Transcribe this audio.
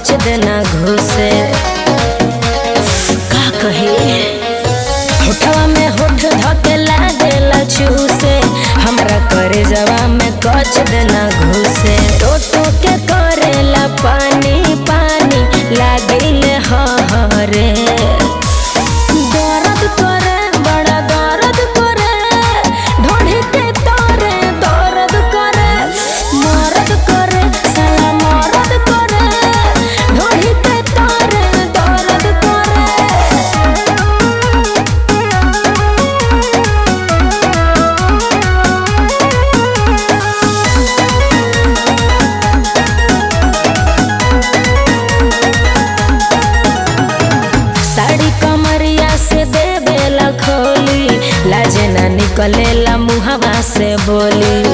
कच देना घुसे। का कहे होठवा में होठ धके लागेला चूसे, हमरा करे जवा में कच देना घुसे। टोटो के करेला पानी पानी लागिल हरे। दर्द करे बड़ा दर्द करे ढोढ़ी के तारे, दर्द करे मर्द करे साला मर्द करे ढोढ़ी के तारे, दर्द करे। साड़ी कमरिया से देवेला खोली, लाजे ना निकलेला मुहवा से बोली।